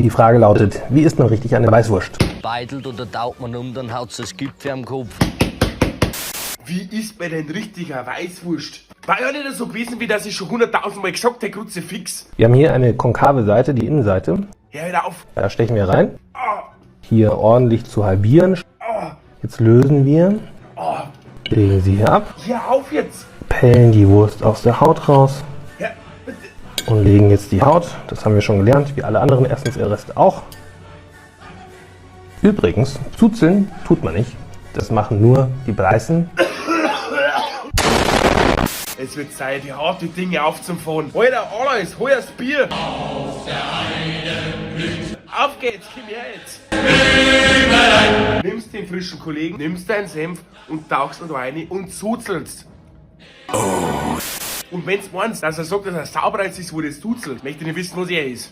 Die Frage lautet: Wie isst man richtig eine Weißwurst? Beitelt oder taugt man um, dann haut's das Gipfel am Kopf. Wie isst man denn richtig eine Weißwurst? War ja nicht so gewesen, wie dass ich schon 100.000 Mal gesagt hätte, Kruzifix. Wir haben hier eine konkave Seite, die Innenseite. Ja, hör auf. Da stechen wir rein. Hier ordentlich zu halbieren. Jetzt lösen wir. Legen sie hier ab. Hör auf jetzt. Pellen die Wurst aus der Haut raus. Ja, bitte. Und legen jetzt die Haut, das haben wir schon gelernt, wie alle anderen Essensreste auch. Übrigens, zuzeln tut man nicht. Das machen nur die Preißen. Es wird Zeit, die harte Dinge aufzufahren. Alter, Alois, hol das Bier. Auf geht's, komm her jetzt. Nimmst den frischen Kollegen, nimmst deinen Senf und tauchst ihn da rein und zuzelst. Und wenn's meinst, dass er sagt, dass er sauberer ist, wo das zuzelt, möchte ich nicht wissen, was er ist.